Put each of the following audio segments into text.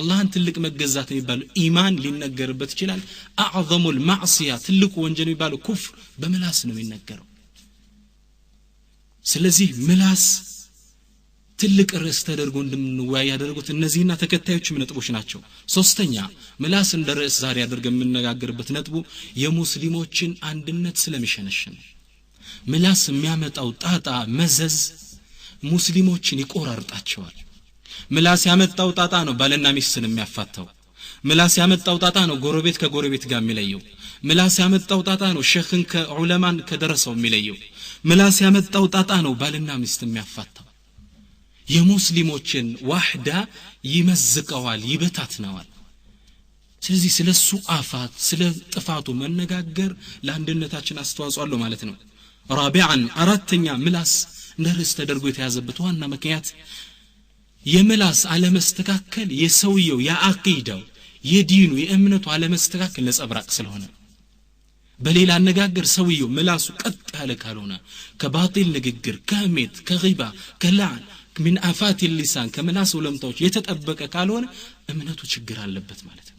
አላህን ትልቅ መገዛት የሚባለው ኢማን ሊነገርበት ይችላል። አዕዘሙል ማዕሲያ ትልቁ ወንጀል የሚባለው ኩፍር በምላስ ነው የሚነገረው። ስለዚህ ምላስ ትልቅ ርዕስ ተደርጎ እንድንወያይ ያደረጉት እነዚህና ተከታዮችም ነጥቦች ናቸው። ሶስተኛ ምላስ እንደ ርዕስ ዛሬ አድርገን የምንነጋገርበት ነጥቡ የሙስሊሞችን አንድነት ስለሚሸነሽን ምላስ የሚያመጣው ጣጣ መዘዝ ሙስሊሞችን ይቆራርጣቸዋል። ምላስ ያመጣው ጣጣ ነው ባልና ሚስትን የሚያፋታው። ምላስ ያመጣው ጣጣ ነው ጎረቤት ከጎረቤት ጋር የሚለየው። ምላስ ያመጣው ጣጣ ነው ሸኽን ከዑለማን ከደረሰው የሚለየው። ምላስ ያመጣው ጣጣ ነው ባልና ሚስት የሚያፋታው። የሙስሊሞችን ዋህዳ ይመዝቀዋል፣ ይበታትነዋል። ስለዚህ ስለሱ አፋት ስለ ጥፋቱ መነጋገር ለአንድነታችን አስተዋጽኦ አለው ማለት ነው። ራቢዓን አራተኛ ምላስ እንደ ርዕስ ተደርጎ የተያዘበት ዋና ምክንያት የምላስ አለመስተካከል የሰውየው የአቂዳው የዲኑ የእምነቱ አለመስተካከል ነጸብራቅ ስለሆነ፣ በሌላ አነጋገር ሰውየው ምላሱ ቀጥ ያለ ካልሆነ ከባጢል ንግግር፣ ከህሜት፣ ከጊባ፣ ከላዕን من آفات اللسان ከምላስ ወለምታዎች የተጠበቀ ካልሆነ እምነቱ ችግር አለበት ማለት ነው።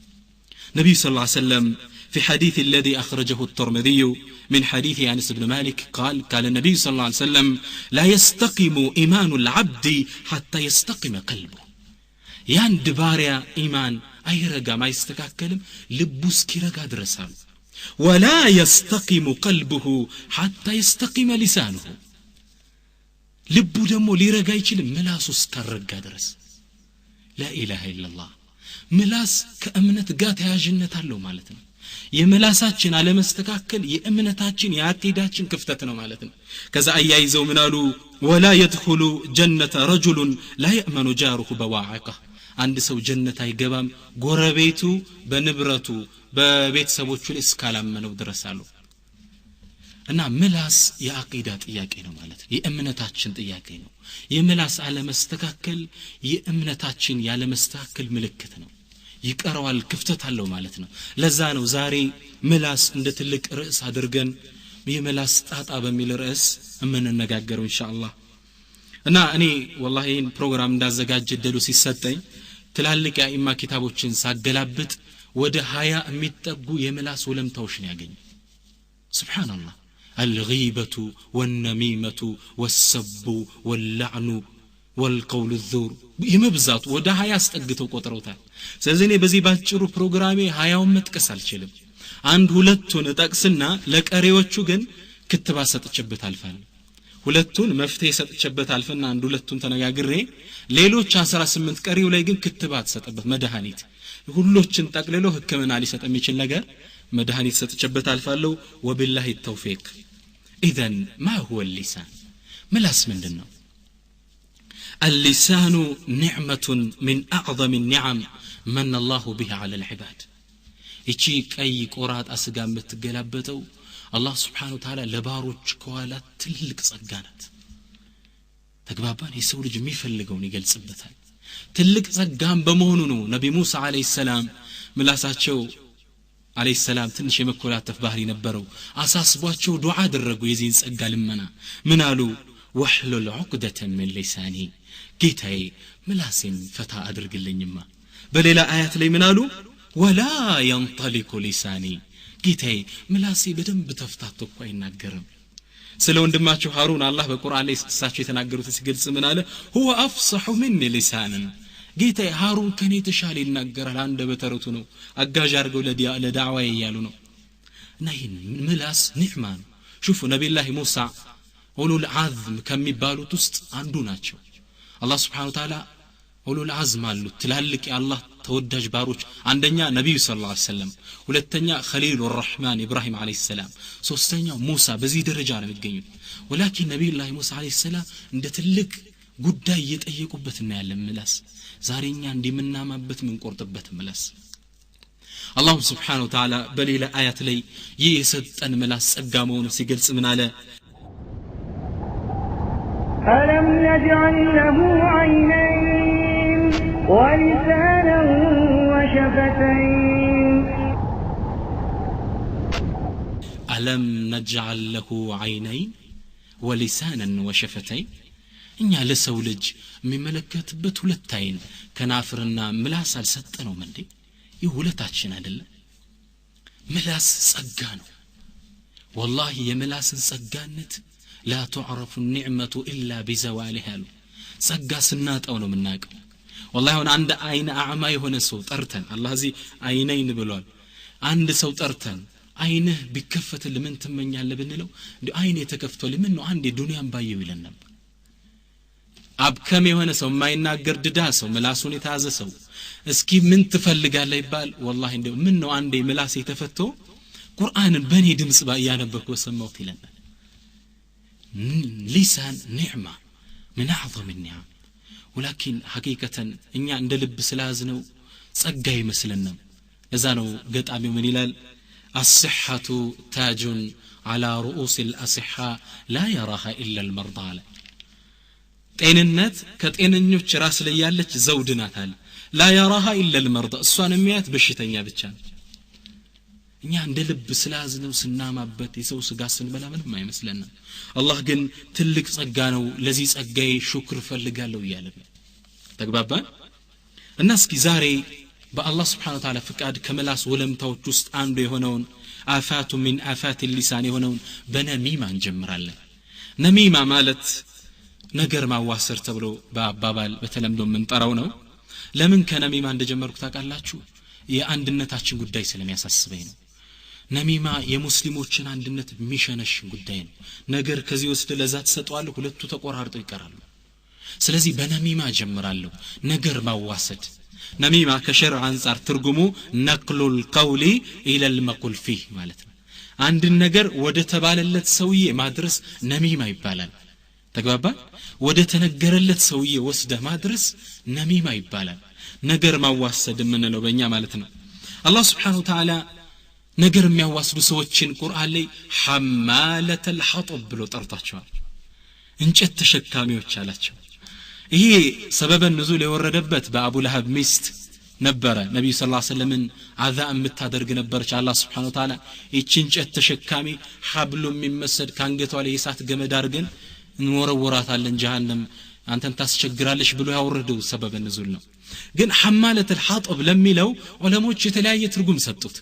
ነብዩ صلى الله عليه وسلم في حديث الذي أخرجه الترمذي من حديث أنس بن مالك قال قال النبي صلى الله عليه وسلم لا يستقيم إيمان العبد حتى يستقيم قلبه. የአንድ ባሪያ ኢማን አይረጋም፣ አይስተካከልም ልቡ እስኪረጋ ድረስ አሉ። ولا يستقيم قلبه حتى يستقيم لسانه. ልቡ ደግሞ ሊረጋ አይችልም ምላሱ እስካረጋ ድረስ። لا إله إلا الله። ምላስ ከእምነት ጋር ተያያዥነት አለው ማለት ነው። የምላሳችን አለመስተካከል የእምነታችን የአቂዳችን ክፍተት ነው ማለት ነው። ከዛ አያይዘው ምን አሉ? ولا يدخل جنة رجل لا يأمن جاره بواعقه. አንድ ሰው ጀነት አይገባም ጎረቤቱ በንብረቱ በቤተሰቦቹ ላይ እስካላመነው ድረስ አሉ። እና ምላስ የአቂዳ ጥያቄ ነው ማለት ነው። የእምነታችን ጥያቄ ነው። የምላስ አለመስተካከል የእምነታችን ያለመስተካከል ምልክት ነው። ይቀረዋል፣ ክፍተት አለው ማለት ነው። ለዛ ነው ዛሬ ምላስ እንደ ትልቅ ርዕስ አድርገን የምላስ ጣጣ በሚል ርዕስ የምንነጋገረው ኢንሻአላህ። እና እኔ ወላሂ ይሄን ፕሮግራም እንዳዘጋጅ እድሉ ሲሰጠኝ ትላልቅ የአኢማ ኪታቦችን ሳገላብጥ ወደ 20 የሚጠጉ የምላስ ወለምታዎች ነው ያገኘው። ሱብሃንአላህ። الغيبة والنميمة والسب واللعن والقول الزور የመብዛቱ ወደ 20 አስጠግተው ቆጥረውታል። ስለዚህ እኔ በዚህ ባጭሩ ፕሮግራሜ 20ውን መጥቀስ አልችልም። አንድ ሁለቱን እጠቅስና ለቀሪዎቹ ግን ክትባት ሰጥቼበት አልፋለሁ። ሁለቱን መፍትሄ ሰጥቼበት አልፈና አንድ ሁለቱን ተነጋግሬ ሌሎች 18 ቀሪው ላይ ግን ክትባት ሰጠበት መድኃኒት ሁሎችን ጠቅልሎ ህክምና ሊሰጥ የሚችል ነገር መድኃኒት ሰጥቼበት አልፋለሁ። ወቢላሂ ተውፊቅ። ኢዘን ማ ሁወ ሊሳን? ምላስ ምንድነው? اللسان نعمة من أعظم النعم من الله بها على العباد. ይቺ ቀይ ቆራጣ ስጋ የምትገላበጠው አላህ Subhanahu Wa Ta'ala ለባሮች ከዋላ ትልቅ ጸጋ ናት። ተግባባን? የሰው ልጅ የሚፈልገውን ይገልጽበታል። ትልቅ ጸጋም በመሆኑ ነው ነቢ ሙሳ አለይሂ ሰላም ምላሳቸው አለይሂ ሰላም ትንሽ የመኮላተፍ ባህሪ ነበረው። አሳስቧቸው ዱዓ አደረጉ የዚህን ጸጋ ልመና። ምን አሉ? ወህሉል ዑቅደተ ሚን ሊሳኒ፣ ጌታዬ ምላሴን ፈታ አድርግልኝማ። በሌላ አያት ላይ ምን አሉ? ወላ ينطلق ሊሳኒ፣ ጌታዬ ምላሴ በደንብ ተፍታቶ እኮ አይናገርም። ስለ ወንድማቸው ሃሩን አላህ በቁርአን ላይ እሳቸው የተናገሩትን ሲገልጽ ምን አለ? هو افصح مني لسانا፣ ጌታዬ ሃሩን ከኔ የተሻለ ይናገራል፣ አንደበተ ርቱዕ ነው፣ አጋዥ አድርገው ለዳዕዋ እያሉ ነው። እና ይህን ምላስ ኒዕማ ነው። ሹፉ ነቢዩላህ ሙሳ ኡሉል አዝም ከሚባሉት ውስጥ አንዱ ናቸው። አላህ Subhanahu Wa Ta'ala ኡሉል አዝም አሉት፣ ትላልቅ የአላህ ተወዳጅ ባሮች። አንደኛ ነብዩ ሰለላሁ ዐለይሂ ወሰለም፣ ሁለተኛ ኸሊሉር ረህማን ኢብራሂም ዐለይሂ ሰላም፣ ሶስተኛው ሙሳ። በዚህ ደረጃ ነው የሚገኙት። ወላኪን ነብዩላህ ሙሳ ዐለይሂ ሰላም እንደ ትልቅ ጉዳይ እየጠየቁበት እናያለን ምላስ። ዛሬ እኛ እንደምናማበት ምንቆርጥበት ምላስ። አላህ Subhanahu Wa Ta'ala በሌላ አያት ላይ ይህ የሰጠን ምላስ ጸጋ መሆኑን ሲገልጽ ምን አለ? ألم نجعل له عينين ولسانا وشفتين. ألم نجعل له عينين ولسانا وشفتين. እኛ ለሰው ልጅ የሚመለከትበት ሁለት አይን ከናፍርና ምላስ አልሰጠነውም እንዴ? ይህ ሁለታችን አይደለም? ምላስ ጸጋ ነው። ወላሂ የምላስን ጸጋነት لا تعرف النعمة إلا بزوالها አሉ። ጸጋ ስናጣው ነው የምናውቀው። ወላሂ አሁን አንድ አይን አዕማ የሆነ ሰው ጠርተን፣ አላህ እዚህ አይነይን ብሏል፣ አንድ ሰው ጠርተን አይንህ ቢከፈትልህ ምን ትመኛለህ ብንለው እንዲሁ አይኔ ተከፍቶልህ ምን ነው አንዴ ዱንያን ባየው ይለን ነበር። አብከም የሆነ ሰው፣ የማይናገር ድዳ ሰው፣ ምላሱን የተያዘ ሰው እስኪ ምን ትፈልጋለህ ይባል፣ ወላሂ እንደው ምን ነው አንዴ ምላሴ ተፈቶ ቁርአንን በእኔ ድምጽ እያነበብኩ በሰማሁት ይለናል። ሊሳን ኒዕማ ምን አዕظም ኒዓም። ወላኪን ሐቂቀተን እኛ እንደ ልብ ስለያዝነው ጸጋ ይመስለናል። ለዛ ነው ገጣሚው ምን ይላል? الصحة تاج على رؤوس الأصحاء لا يراها إلا المرضى አለ። ጤንነት ከጤነኞች ራስ ላይ ያለች ዘውድ ናት አለ። لا يراها إلا المرضى፣ እሷን የሚያያት በሽተኛ ብቻ ነው። እኛ እንደ ልብ ስላዝነው ስናማበት የሰው ስጋ ስንበላ ምንም አይመስለንም። አላህ ግን ትልቅ ጸጋ ነው፣ ለዚህ ጸጋዬ ሹክር እፈልጋለሁ እያለ ነው። ተግባባን? እና እስኪ ዛሬ በአላህ ስብሓነ ወተዓላ ፍቃድ ከምላስ ወለምታዎች ውስጥ አንዱ የሆነውን آفات من آفات اللسان የሆነውን በነሚማ እንጀምራለን። ነሚማ ማለት ነገር ማዋሰር ተብሎ በአባባል በተለምዶ የምንጠራው ነው። ለምን ከነሚማ እንደጀመርኩ ታውቃላችሁ? የአንድነታችን ጉዳይ ስለሚያሳስበኝ ነው። ነሚማ የሙስሊሞችን አንድነት የሚሸነሽን ጉዳይ ነው። ነገር ከዚህ ወስደ ለዛ ትሰጠዋለህ፣ ሁለቱ ተቆራርጠው ይቀራሉ። ስለዚህ በነሚማ ጀምራለሁ። ነገር ማዋሰድ። ነሚማ ከሸርዕ አንጻር ትርጉሙ ነቅሉል ቀውሊ ኢለል መቁል ፊህ ማለት ነው። አንድን ነገር ወደ ተባለለት ሰውዬ ማድረስ ነሚማ ይባላል። ተግባባን? ወደ ተነገረለት ሰውዬ ወስደህ ማድረስ ነሚማ ይባላል። ነገር ማዋሰድ የምንለው በእኛ ማለት ነው። አላህ ስብሓነሁ ወተዓላ ነገር የሚያዋስዱ ሰዎችን ቁርአን ላይ ሐማለተል ሐጠብ ብሎ ጠርቷቸዋል። እንጨት ተሸካሚዎች አላቸው። ይሄ ሰበበ ንዙል የወረደበት በአቡ ለሀብ ሚስት ነበረ። ነቢዩ ሰለላሁ ዐለይሂ ወሰለምን አዛ የምታደርግ ነበረች። አላህ ስብሓነሁ ወተዓላ ይቺ እንጨት ተሸካሚ ሐብሉ የሚመሰድ ከአንገቷ ላይ የእሳት ገመድ አድርገን እንወረወራታለን ጀሃነም አንተን ታስቸግራለሽ ብሎ ያወረደው ሰበበ ንዙል ነው። ግን ሐማለተል ሐጠብ ለሚለው ዑለሞች የተለያየ ትርጉም ሰጡት።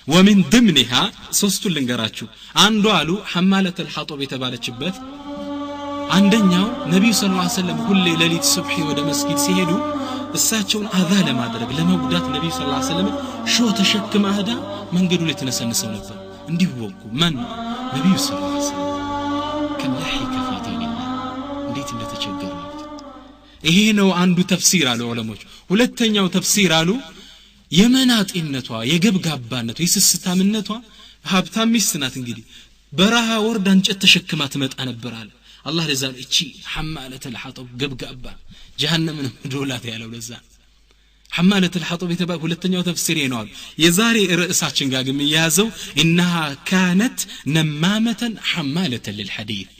ወሚን ድምኒሃ ሶስቱን ልንገራችሁ። አንዱ አሉ ሐማለተል ሐጠብ የተባለችበት አንደኛው ነቢዩ ሰለላሁ ዐለይሂ ወሰለም ሁሌ ሌሊት ሱብሒ ወደ መስጊድ ሲሄዱ እሳቸውን አዛ ለማድረግ ለመጉዳት ነቢዩ ሰለላሁ ዐለይሂ ወሰለም ሾህ ተሸክማ ሄዳ መንገዱ ላይ ተነሰንሰው ነበር እንዲወጉ። ማን? ነቢዩ ሰለላሁ ዐለይሂ ወሰለም። ከለሂከ ፊ ዲንላህ እንዴት እንደተቸገሩ። ይሄ ነው አንዱ ተፍሲር አሉ ዑለሞች። ሁለተኛው ተፍሲር አሉ የመናጢነቷ፣ የገብጋባነቷ፣ የስስታምነቷ። ሀብታም ሚስት ናት እንግዲህ በረሃ ወርዳ እንጨት ተሸክማ ትመጣ ነበር አለ አላህ። ለዛ ነው እቺ ሐማለተል ሐጠብ ገብጋባ ጀሃነምን ዶላት ያለው። ለዛ ሐማለተል ሐጠብ የተባለ ሁለተኛው ተፍሲር ነው አሉ። የዛሬ ርዕሳችን ጋር ግን የሚያያዘው ኢነሃ ካነት ነማመተን ሐማለተን ሊልሐዲት።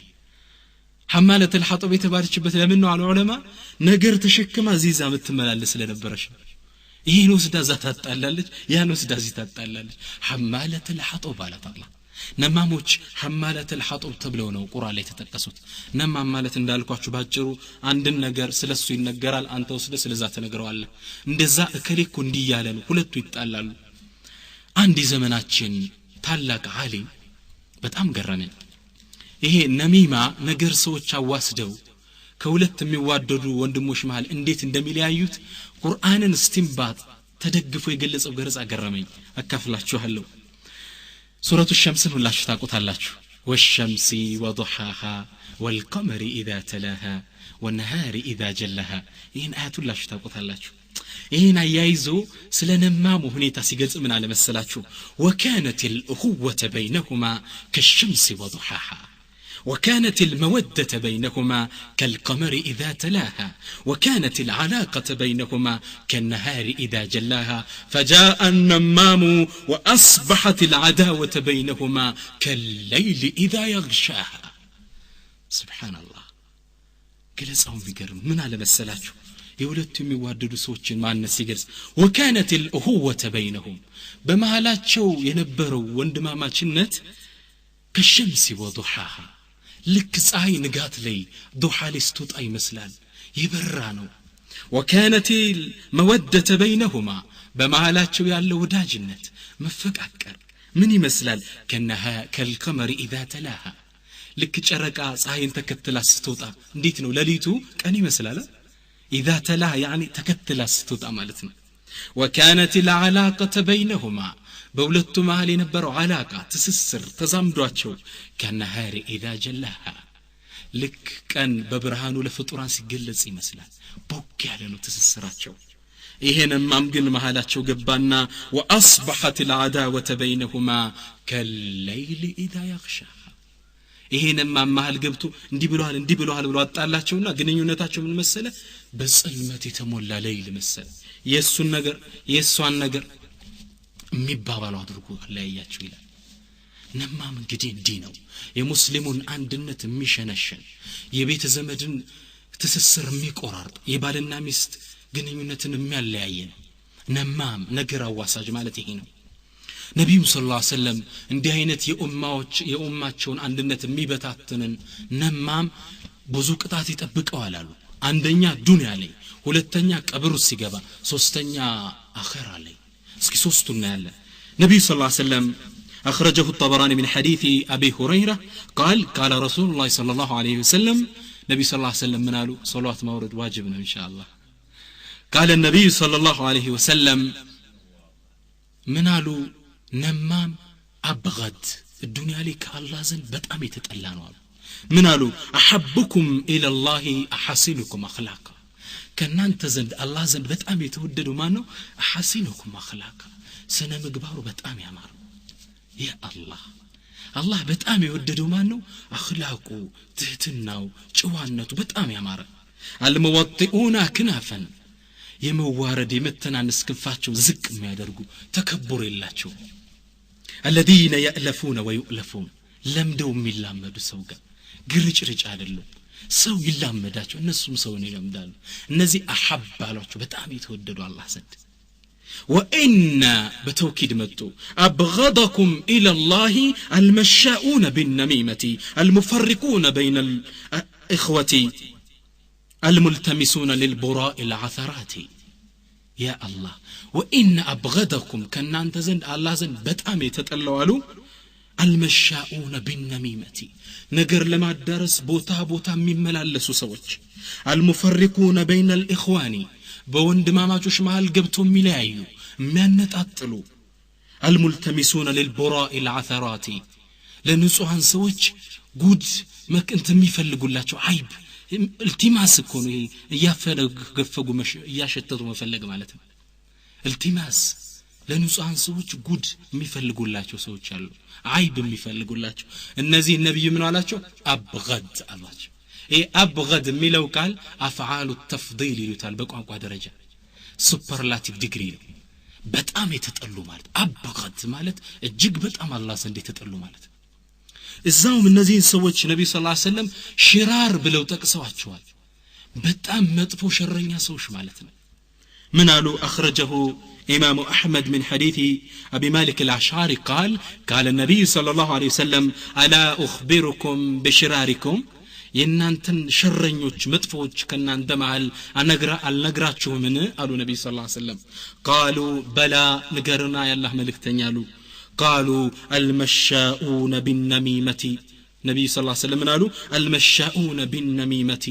ሐማለተል ሐጠብ የተባለችበት ለምን ነው አሉ ዑለማ? ነገር ተሸክማ ዚዛ የምትመላለስ ስለነበረች ነው። ይሄን ወስዳ እዛ ታጣላለች፣ ያን ወስዳ እዚህ ታጣላለች። ሐማለተል ሐጠብ አላት አላህ። ነማሞች ሐማለተል ሐጠብ ተብለው ነው ቁርአን ላይ የተጠቀሱት። ነማም ማለት እንዳልኳችሁ ባጭሩ አንድን ነገር ስለሱ ይነገራል፣ አንተ ወስደህ ስለዛ ትነግረዋለህ። እንደዛ እከሌ እኮ እንዲህ እያለ ነው፣ ሁለቱ ይጣላሉ። አንድ የዘመናችን ታላቅ ዓሊም በጣም ገረመኝ። ይሄ ነሚማ ነገር ሰዎች አዋስደው ከሁለት የሚዋደዱ ወንድሞች መሃል እንዴት እንደሚለያዩት ቁርአንን እስቲንባጥ ተደግፎ የገለጸው ገለጻ ገረመኝ። አካፍላችኋለሁ። ሱረቱ ሸምስን ሁላችሁ ታውቁታላችሁ። ወሸምሲ ወዱሓሃ ወልቀመሪ ኢዛ ተላሃ ወነሃሪ ኢዛ ጀላሃ። ይህን አያት ሁላችሁ ታውቁታላችሁ። ይህን አያይዞ ስለ ነማሙ ሁኔታ ሲገልጽ ምን አለ መሰላችሁ? ወካነት ልእኹወተ በይነሁማ ከሸምሲ ወዱሓሃ وكانت المودة بينهما كالقمر إذا تلاها وكانت العلاقة بينهما كالنهار إذا جلاها فجاء النمام وأصبحت العداوة بينهما كالليل إذا يغشاها. سبحان الله. ገለጻውን ቢገርም ምን አለ መሰላችሁ? የሁለቱ የሚዋደዱ ሰዎችን ማንነት ሲገልጽ وكانت الأخوة بينهم በመሃላቸው የነበረው ወንድማማችነት ከሸምሲ ወዱሓሃ ልክ ፀሐይ ንጋት ላይ ዱሃ ላይ ስትወጣ ይመስላል፣ የበራ ነው። ወካነት መወደተ በይነሁማ በመሃላቸው ያለው ወዳጅነት መፈቃቀር ምን ይመስላል? ከልቀመሪ ኢዛ ተላሃ ልክ ጨረቃ ፀሐይን ተከትላ ስትወጣ እንዴት ነው ለሊቱ ቀን ይመስላል። ኢዛ ተላሃ ያኒ ተከትላ ስትወጣ ማለት ነው። ወካነት العلاقة بينهما በሁለቱ መሃል የነበረው አላቃ ትስስር ተዛምዷቸው ከነሃሪ ኢዛ ጀላሃ ልክ ቀን በብርሃኑ ለፍጡራን ሲገለጽ ይመስላል። ቦግ ያለ ነው ትስስራቸው። ይሄንማም ግን መሃላቸው ገባና ወአስበሐት العداوة بينهما كالليل إذا يغشاها ይሄንማ መሃል ገብቶ እንዲህ ብለዋል እንዲህ ብለዋል ብሎ አጣላቸውና ግንኙነታቸው ምን መሰለ? በጽልመት የተሞላ ለይል መሰለ። የሱን ነገር የሷን ነገር የሚባባሉ አድርጎ አለያያቸው ይላል። ነማም እንግዲህ እንዲህ ነው የሙስሊሙን አንድነት የሚሸነሸን፣ የቤተ ዘመድን ትስስር የሚቆራርጥ፣ የባልና ሚስት ግንኙነትን የሚያለያየ ነው። ነማም ነገር አዋሳጅ ማለት ይሄ ነው። ነቢዩ ሰለላሁ ዐለይሂ ወሰለም እንዲህ አይነት የኡማቸውን አንድነት የሚበታትንን ነማም ብዙ ቅጣት ይጠብቀዋል አሉ። አንደኛ ዱንያ ላይ፣ ሁለተኛ ቀብር ውስጥ ሲገባ፣ ሶስተኛ አኺራ ላይ። እስኪ ሶስቱን እናያለን። ነቢዩ ሰለላሁ ዐለይሂ ወሰለም أخرجه الطبراني من حديث أبي هريرة قال قال رسول الله صلى الله عليه وسلم نبي صلى الله عليه وسلم منالو صلوات مورد واجبنا إن شاء الله. قال النبي صلى الله عليه وسلم منالو نمام أبغد الدنيا لك الله زن بتأمي تتألانوا منالو أحبكم إلى الله أحسنكم أخلاقا كنان تزند الله زن بتأمي توددوا مانو أحسنكم أخلاقا سنة مقبارو بتأمي أمارو يا الله الله بتأمي يوددوا مانو أخلاقو تهتناو جوانتو بتأمي أمارو الموطئون كنافا የመዋረድ የመተናነስ ክንፋቸው ዝቅ የሚያደርጉ ተከብር የላቸው الذين يألفون ويؤلفون ለምደው የሚላመዱ ሰው ጋር ግርጭርጭ አይደሉም። ሰው ይላመዳቸው እነሱም ሰውን ይለምዳሉ። እነዚህ አሐብ አሏቸው በጣም የተወደዱ አላህ ዘንድ። وإن بتوكيد متو أبغضكم إلى الله المشاؤون بالنميمة المفرقون بين الإخوة الملتمسون للبراء العثرات. يا الله وإن أبغضكم كنا أنت زند الله زند بتأمي تتقلوا المشاؤون بالنميمة نجر لما الدرس بوتا بوتا مملالسو سوچ المفرقون بين الإخوان በወንድማማቾች መሃል ገብተው የሚለያዩ የሚያነጣጥሉ الملتمسون للبراء العثرات ለንጹሃን ሰዎች ጉድ መቅንት የሚፈልጉላቸው አይብ التماس እኮ ነው። ይሄ እያፈገፈጉ እያሸተቱ መፈለግ ማለት ነው። التماس ለንጹሃን ሰዎች ጉድ የሚፈልጉላቸው ሰዎች አሉ፣ አይብ የሚፈልጉላቸው። እነዚህ ነብይ ምን አላቸው? አብገድ አሏቸው። ይሄ አብገድ የሚለው ቃል አፍዓሉ ተፍዲል ይሉታል በቋንቋ ደረጃ superlative degree ነው። በጣም የተጠሉ ማለት أبغض ማለት እጅግ በጣም አላህ ዘንድ የተጠሉ ማለት። እዛውም እነዚህን ሰዎች ነብዩ صلى الله عليه وسلم شرار ብለው ጠቅሰዋቸዋል። በጣም መጥፎ ሸረኛ ሰዎች ማለት ነው። ምን አሉ? أخرجه إمام أحمد من حديث أبي مالك الأشعري قال قال النبي صلى الله عليه وسلم ألا أخبركم بشراركم የእናንተን ሸረኞች መጥፎዎች ከእናንተ መሃል አልነግራችሁምን አሉ ነብዩ صلى الله عليه وسلم። قالوا بلى ንገርና ያላህ መልእክተኛ አሉ። قالوا المشاؤون بالنميمة ነብዩ صلى الله عليه وسلم አሉ المشاؤون بالنميمة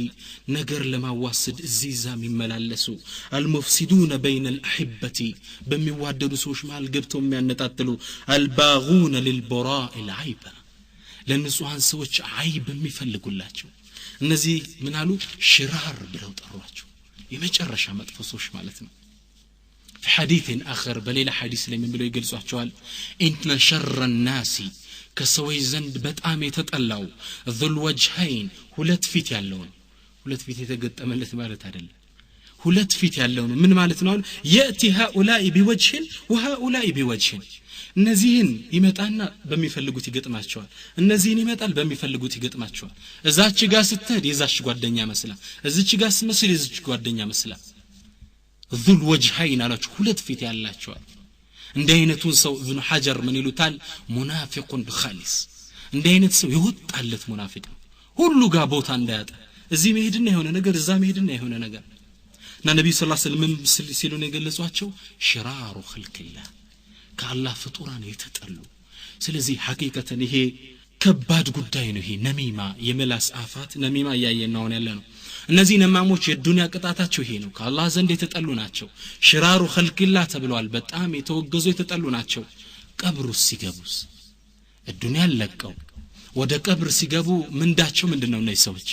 ነገር ለማዋሰድ እዚህ እዛ የሚመላለሱ المفسدون بين الأحبة በሚዋደዱ ሰዎች መሃል ገብተው የሚያነጣጥሉ الباغون للبراء العيب ለንጹሃን ሰዎች አይብ የሚፈልጉላቸው እነዚህ ምን አሉ? ሽራር ብለው ጠሯቸው። የመጨረሻ መጥፎ ሰዎች ማለት ነው። في حديث آخر بليلة حديث ላይ ምን ብለው ይገልጿቸዋል? إن شر الناس ከሰዎች ዘንድ በጣም የተጠላው ذو الوجهين ሁለት ፊት ያለው ነው። ሁለት ፊት የተገጠመለት ማለት አይደለም፣ ሁለት ፊት ያለው ነው። ምን ማለት ነው? يأتي هؤلاء بوجه وهؤلاء بوجه እነዚህን ይመጣና በሚፈልጉት ይገጥማቸዋል፣ እነዚህን ይመጣል በሚፈልጉት ይገጥማቸዋል። እዛች ጋር ስትሄድ የዛች ጓደኛ መስላ፣ እዚች ጋር ስትመስል የዚች ጓደኛ መስላ። ذو الوجهين አላቸው ሁለት ፊት ያላቸዋል። እንዲህ አይነቱን ሰው ኢብኑ ሐጀር ምን ይሉታል? ሙናፊቁን ኻሊስ። እንዲህ አይነት ሰው ይወጣለት ሙናፊቅ ነው። ሁሉ ጋር ቦታ እንዳያጣ እዚህ መሄድና የሆነ ነገር እዛ መሄድና የሆነ ነገር እና ነብዩ ሰለላሁ ዐለይሂ ወሰለም ሲሉ ነው የገለጿቸው ሽራሩ ኸልቂላህ ከአላህ ፍጡራን የተጠሉ። ስለዚህ ሐቂቀተን ይሄ ከባድ ጉዳይ ነው። ይሄ ነሚማ የመላስ አፋት ነሚማ እያየን ነው ያለ ነው። እነዚህ ነማሞች የዱንያ ቅጣታቸው ይሄ ነው። ከአላህ ዘንድ የተጠሉ ናቸው። ሽራሩ ኸልቂላህ ተብለዋል። በጣም የተወገዙ የተጠሉ ናቸው። ቀብሩ ሲገቡስ ዱንያ ለቀው ወደ ቀብር ሲገቡ ምንዳቸው ምንድነው? እነዚህ ሰዎች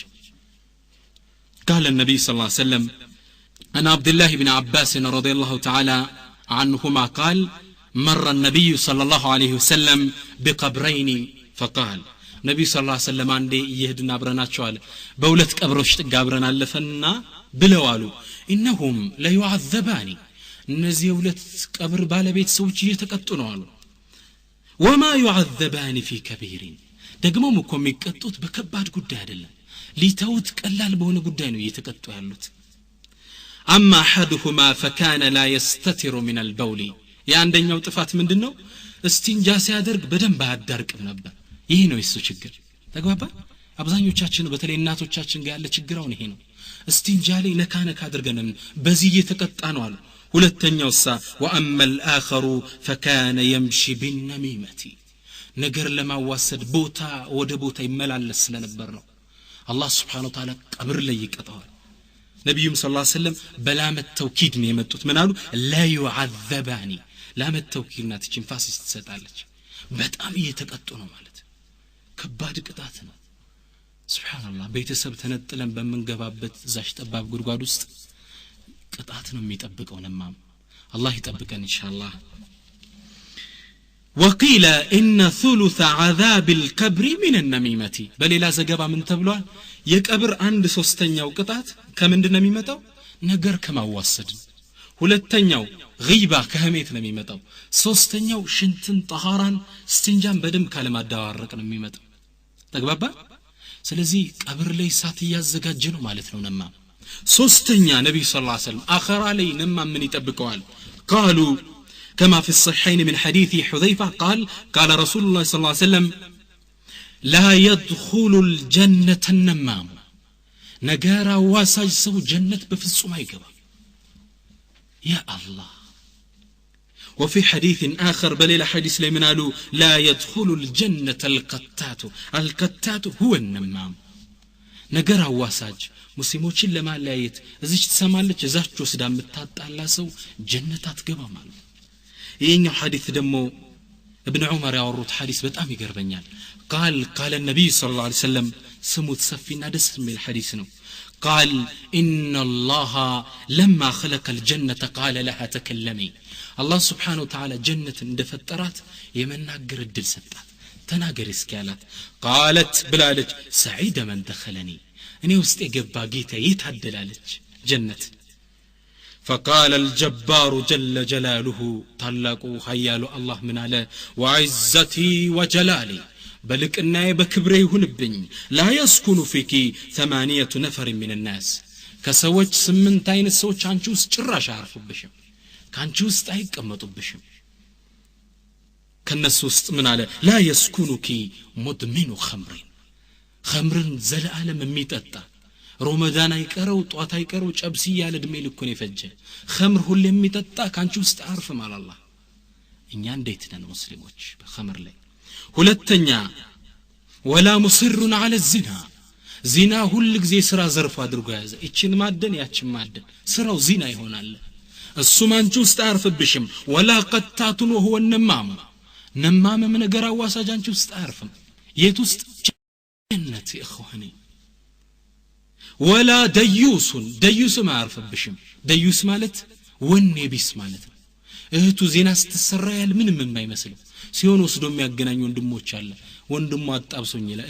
قال النبي صلى الله عليه وسلم عن عبد الله بن عباس رضي الله تعالى عنهما قال مر النبي صلى الله عليه وسلم بقبرين فقال نبي صلى الله عليه وسلم عندي يهدنا አብረናቸዋል በሁለት ቀብሮች ጥግ አብረን አለፈና ብለዋሉ انهم لا يعذبان እነዚህ ሁለት ቀብር ባለቤት ሰዎች እየተቀጡ ነው አሉ። وما يعذبان في كبير ደግሞም እኮ የሚቀጡት በከባድ ጉዳይ አይደለም፣ ሊተውት ቀላል በሆነ ጉዳይ ነው እየተቀጡ ያሉት። اما احدهما فكان لا يستتر من البول የአንደኛው ጥፋት ምንድነው? እስቲንጃ ሲያደርግ በደንብ አያዳርቅም ነበር። ይሄ ነው የሱ ችግር። ተግባባ? አብዛኞቻችን በተለይ እናቶቻችን ጋር ያለ ችግር አሁን ይሄ ነው። እስቲንጃ ላይ ነካ ነካ አድርገን በዚህ እየተቀጣ ነው አሉ። ሁለተኛው ሳ واما الاخر فكان يمشي بالنميمه ነገር ለማዋሰድ ቦታ ወደ ቦታ ይመላለስ ስለነበር ነው። አላህ Subhanahu Wa Ta'ala ቀብር ላይ ይቀጣዋል። ነብዩም ሰለላሁ ዐለይሂ ወሰለም በላመት ተውኪድ ነው የመጡት። ምን አሉ? لا يعذبان ላመት ተውኪድ ናት እቺን ፋሲስ ትሰጣለች። በጣም እየተቀጡ ነው ማለት ከባድ ቅጣት ነው። ሱብሃንአላህ ቤተሰብ ተነጥለን በምንገባበት ዛሽ ጠባብ ጉድጓድ ውስጥ ቅጣት ነው የሚጠብቀው። ነማም አላህ ይጠብቀን ኢንሻአላህ። وقيل إن ثلث عذاب القبر من النميمة በሌላ ዘገባ ምን ተብሏል? የቀብር አንድ ሶስተኛው ቅጣት ከምንድነው የሚመጣው? ነገር ከማዋሰድ። ሁለተኛው غيبة ከህሜት ነው የሚመጣው። ሶስተኛው ሽንትን ጠሃራን ስቲንጃን በደንብ ካለማዳዋረቅ ነው የሚመጣው። ተግባባ? ስለዚህ ቀብር ላይ እሳት እያዘጋጀ ነው ማለት ነው ነማ። ሶስተኛ ነብዩ ሰለላሁ ዐለይሂ ወሰለም አኺራ ላይ ነማ ምን ይጠብቀዋል? قالوا كما في الصحيحين من حديث حذيفة قال قال رسول الله صلى الله عليه وسلم لا يدخل الجنة النمام نجارة واساج سو جنة بفصوم አይገባ يا الله. وفي حديث آخر بل إلى حديث لمن قالوا لا يدخل الجنة القتات القتات هو النمام نجارة واساج ሙስሊሞችን ለማለያየት እዚች ትሰማለች እዛች ወስዳ የምታጣላ ሰው ጀነት አትገባም አሉ። ይሄኛው ሐዲስ ደግሞ ابن عمر ያወሩት ሐዲስ በጣም ይገርመኛል። قال قال النبي صلى الله عليه وسلم ስሙት ሰፊና ደስ የሚል ሐዲስ ነው። قال إن الله لما خلق الجنة قال لها تكلمي الله سبحانه وتعالى جنة እንደፈጠራት የመናገር እድል ሰጣት። ተናገሪ እስኪ አላት። قالت ብላለች سعيد من دخلني እኔ ውስጥ የገባ ጌታ የታደላለች ጀነት። فقال الجبار جل جلاله طلقوا خيال الله من على وعزتي وجلالي بلكنا بكبري هنبني لا يسكن فيك 8 نفر من الناس كسوج 8 አይነት ሰዎች አንቺ ውስጥ ጭራሽ አያርፉብሽም፣ ካንቺ ውስጥ አይቀመጡብሽም። ከነሱ ውስጥ ምን አለ? لا يسكنك مدمن خمر خمርን ዘለዓለም የሚጠጣ ሮመዳን አይቀረው ጧት አይቀረው ጨብሲ ያለ እድሜ ልኩን የፈጀ ኸምር ሁሌ የሚጠጣ ካንቺ ውስጥ አያርፍም አለ አላህ። እኛ እንዴት ነን ሙስሊሞች በኸምር ላይ? ሁለተኛ ወላ ሙስሩን على الزنا ዚና ሁል ጊዜ ስራ ዘርፍ አድርጎ ያዘ። እቺን ማደን ያቺን ማደን ስራው ዚና ይሆናል። እሱም አንቺ ውስጥ አያርፍብሽም። ወላ ቀጣቱን وهو النمام ነማምም ነገር አዋሳጅ አንቺ ውስጥ አያርፍም። የት ውስጥ? ጀነት ኢኽዋኒ። ወላ ደዩሱን ደዩስም አያርፍብሽም። ደዩስ ማለት ወኔ ቢስ ማለት ነው። እህቱ ዜና ስትሰራ ያል ምንም የማይመስለው ሲሆን ወስዶ የሚያገናኝ ወንድሞች አለ። ወንድሙ አጣብሶኝ ይላል፣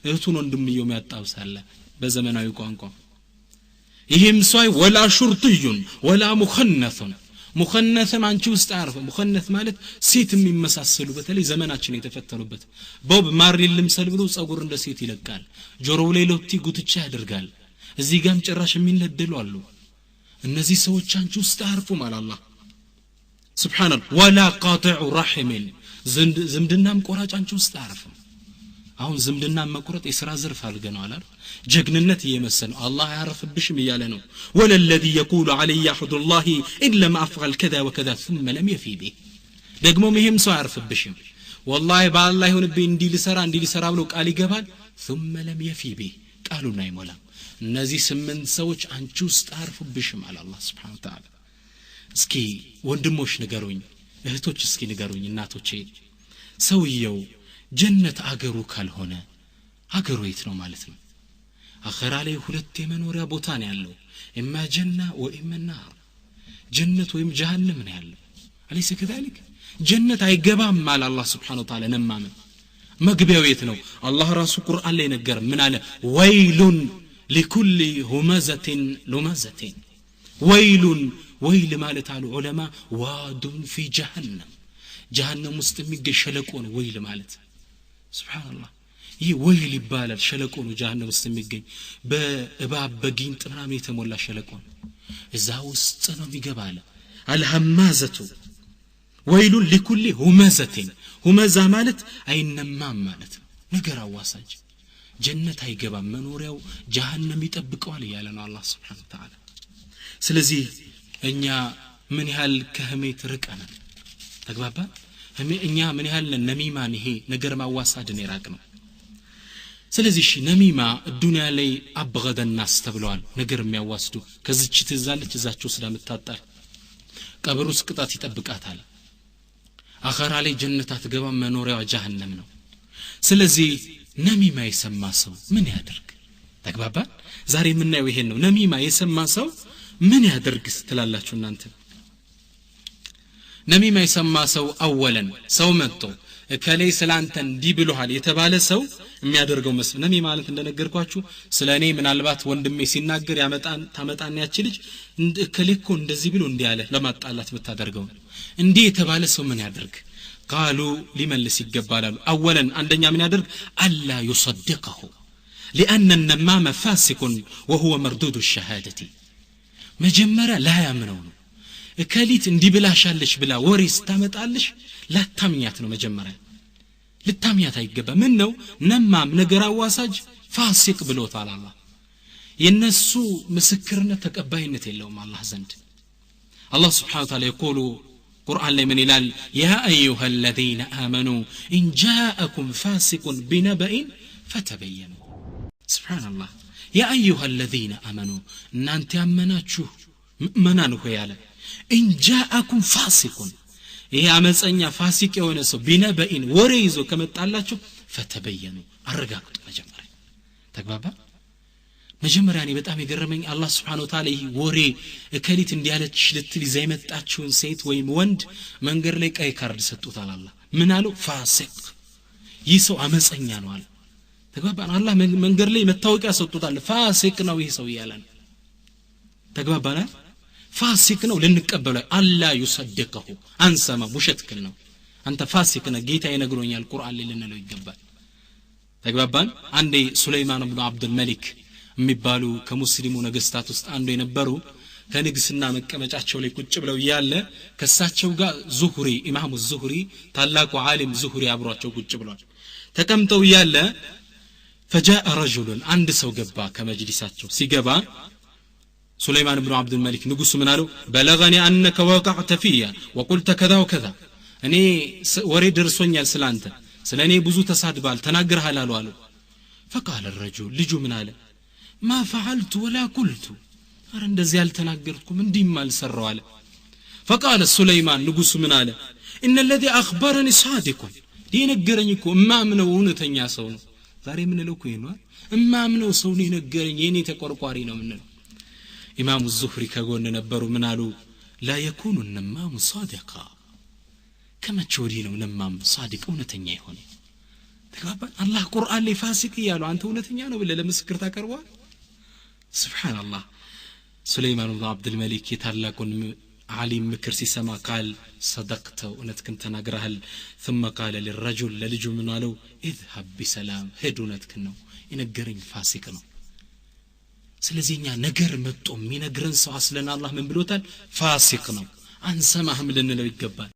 እህቱን ወንድምየው ያጣብሳል በዘመናዊ ቋንቋ። ይሄም ሰው ወላ ሹርጥዩን ወላ ሙኸነቱን ሙኸነትም አንቺ ውስጥ አያርፍም። ሙኸነት ማለት ሴት የሚመሳሰሉ በተለይ ዘመናችን የተፈተኑበት ቦብ ማርሊ ልምሰል ብሎ ጸጉር እንደ ሴት ይለቃል፣ ጆሮው ላይ ሎቲ ጉትቻ ያደርጋል። እዚህ ጋርም ጭራሽ የሚነደሉ አሉ። እነዚህ ሰዎች አንቺ ውስጥ አያርፉም አለ አላህ ሱብሃንአላህ። ወላ ቃጢዑ ረሒምን ዝምድናም ቆራጭ አንቺ ውስጥ አያርፍም። አሁን ዝምድና መቁረጥ የሥራ ዘርፍ አድርገነዋል አይደል? ጀግንነት እየመሰለ ነው። አላህ አያርፍብሽም እያለ ነው። ወለለዚ የቁሉ ዐለየ አህዱላሂ ኢን ለም አፍዐል ከዛ ወከዛ ثم لم يفي به። ደግሞም ይሄም ሰው አያርፍብሽም፣ ወላሂ በአላህ ይሁንብኝ እንዲህ ልሰራ እንዲህ ልሰራ ብሎ ቃል ይገባል። ثم لم يفي به፣ ቃሉን አይሞላም። እነዚህ 8 ሰዎች አንቺ ውስጥ አያርፉብሽም አለ አላህ Subhanahu Wa Ta'ala። እስኪ ወንድሞች ንገሩኝ፣ እህቶች እስኪ ንገሩኝ፣ እናቶቼ፣ ሰውየው ጀነት አገሩ ካልሆነ አገሩ የት ነው ማለት ነው? አኸራ ላይ ሁለት የመኖሪያ ቦታ ነው ያለው፣ ኢማ ጀና ወኢማ ናር። ጀነት ወይም ጀሃነም ነው ያለው። አለይሰ ከዛሊክ? ጀነት አይገባም አለ አላህ Subhanahu Wa Ta'ala። ነማምን መግቢያው የት ነው? አላህ ራሱ ቁርአን ላይ ነገር ምን አለ? ወይሉን ሊኩሊ ሁመዘቲን ሉመዘቲን። ወይሉን ወይል ማለት አሉ ዑለማ ዋዱን ፊ ጀሃነም፣ ጀሃነም ውስጥ የሚገኝ ሸለቆ ነው ወይል ማለት። ሱብሃንአላህ፣ ይህ ወይል ይባላል። ሸለቆ ነው ጀሃነም ውስጥ የሚገኝ፣ በእባብ በጊንጥ ምናምን የተሞላ ሸለቆ ነው። እዛ ውስጥ ነው የሚገባ አለ። አልሀማዘቱ ወይሉን ሊኩሊ ሁመዘቲን። ሁመዛ ማለት አይነማም ማለት ነው፣ ነገር አዋሳጅ። ጀነት አይገባም፣ መኖሪያው ጀሃነም ይጠብቀዋል እያለ ነው አላህ Subhanahu Wa Ta'ala። ስለዚህ እኛ ምን ያህል ከህሜት ርቀናል? ተግባባን? እኛ ምን ያህል ነሚማን ይሄ ነገር ማዋሳድን የራቅ ነው። ስለዚህ እሺ ነሚማ ዱንያ ላይ አብገደ الناس ተብለዋል። ነገር የሚያዋስዱ ከዚች ትዛለች እዛች ወስዳ የምታጣል፣ ቀብር ውስጥ ቅጣት ይጠብቃታል። አኸራ ላይ ጀነት አትገባም፣ መኖሪያዋ ጀሃነም ነው። ስለዚህ ነሚማ የሰማ ሰው ምን ያድርግ? ተግባባን? ዛሬ የምናየው ይሄን ነው። ነሚማ የሰማ ሰው ምን ያድርግ ትላላችሁ እናንተ? ነሚማ የሰማ ሰው አወለን ሰው መጥቶ እከሌ ስላንተ እንዲህ ብሎሃል የተባለ ሰው የሚያደርገው መስል ነሚማ ማለት እንደነገርኳችሁ ስለኔ ምናልባት ወንድሜ ሲናገር ያመጣን ታመጣን ያቺ ልጅ እከሌ እኮ እንደዚህ ብሎ እንዲህ አለ ለማጣላት የምታደርገው እንዲህ የተባለ ሰው ምን ያደርግ? ቃሉ ሊመልስ ይገባል አሉ። አወለን አንደኛ ምን ያደርግ? አላ يصدقه لأن النمام فاسق وهو مردود الشهادة። መጀመሪያ ላያምነው ነው። እከሊት እንዲህ ብላሻለች ብላ ወሬ ስታመጣልሽ ላታምኛት ነው። መጀመሪያ ልታምኛት አይገባ። ምን ነው ነማም ነገር አዋሳጅ ፋሲቅ ብሎታል አላህ። የነሱ ምስክርነት ተቀባይነት የለውም አላህ ዘንድ። አላህ Subhanahu Wa Ta'ala يقول ቁርአን ላይ ምን ይላል? يا أيها الذين آمنوا إن جاءكم فاسق بنبأ فتبينوا። سبحان الله። يا أيها الذين آمنوا እናንተ ያመናችሁ ምእመናን ሆይ አለ إن جاءكم فاسق፣ ይሄ አመፀኛ ፋሲቅ የሆነ ሰው ቢነበኢን ወሬ ይዞ ከመጣላችሁ ፈተበየኑ አረጋግጡ መጀመሪያ። ተግባባ? መጀመሪያ እኔ በጣም የገረመኝ አላህ Subhanahu Wa Ta'ala ይሄ ወሬ እከሊት እንዲያለች ልትል ይዛ የመጣችውን ሴት ወይም ወንድ መንገድ ላይ ቀይ ካርድ ሰጡታል። አላህ ምን አለው? ፋሲቅ፣ ይህ ሰው አመፀኛ ነው አለ። ተግባባን? አላህ መንገድ ላይ መታወቂያ ሰጡታል። ፋሲቅ ነው ይህ ሰው እያለ ነው። ተግባባን? ፋሲቅ ነው ልንቀበለው። አላ ይሰድቀሁ አንሰማ፣ ውሸትክን ነው አንተ ፋሲቅ ነህ፣ ጌታ ይነግሮኛል ቁርአን ላይ ልንለው ይገባል። ተግባባን? አንዴ ሱለይማን ኢብኑ አብዱል መሊክ የሚባሉ ከሙስሊሙ ነገስታት ውስጥ አንዱ የነበሩ ከንግስና መቀመጫቸው ላይ ቁጭ ብለው እያለ ከሳቸው ጋር ዙሁሪ ኢማሙ ዙሁሪ ታላቁ ዓሊም ዙሁሪ አብሯቸው ቁጭ ብሏል። ተቀምጠው እያለ فجاء رجل አንድ ሰው ገባ ከመጅሊሳቸው። ሲገባ ሱለይማን ኢብኑ አብዱል መሊክ ንጉሱ ምን አለው? بلغني انك وقعت فيا وقلت كذا وكذا፣ እኔ ወሬ ደርሶኛል ስላንተ፣ ስለኔ ብዙ ተሳድባል ተናግረሃል አሉ። فقال الرجل ልጁ ምን አለ? ما فعلت ولا قلت፣ አረ እንደዚህ አልተናገርኩም እንዲህም አልሰራው አለ። فقال سليمان ንጉሱ ምን አለ? ان الذي اخبرني صادق፣ የነገረኝ እኮ እማምነው እውነተኛ ሰው ነው። ዛሬ የምንለው እኮ ይሄ ነው። እማምነው ሰው ነው የነገረኝ፣ የኔ ተቆርቋሪ ነው የምንለው። ኢማሙ ዙህሪ ከጎን ነበሩ። ምን አሉ? لا يكون النمام صادقا፣ ከመቼ ወዲህ ነው ነማም ሳዲቅ እውነተኛ የሆነ? ተግባባን? አላህ ቁርአን ላይ ፋሲቅ እያሉ አንተ እውነተኛ ነው ብለህ ለምስክር ታቀርበዋል? ሱብሃንአላህ። ሱለይማን ኢብኑ አብዱል መሊክ የታላቁን ዓሊም ምክር ሲሰማ ቃል ሰደቅተ እውነትህን ተናግረሃል። ثم قال للرجل ለልጁ ምን አለው? اذهب بسلام ሂድ፣ እውነትህን ነው የነገረኝ ፋሲቅ ነው። ስለዚህ እኛ ነገር መጥቶ የሚነግረን ሰው አስለን አላህ ምን ብሎታል? ፋሲቅ ነው፣ አንሰማህም ልንለው ይገባል።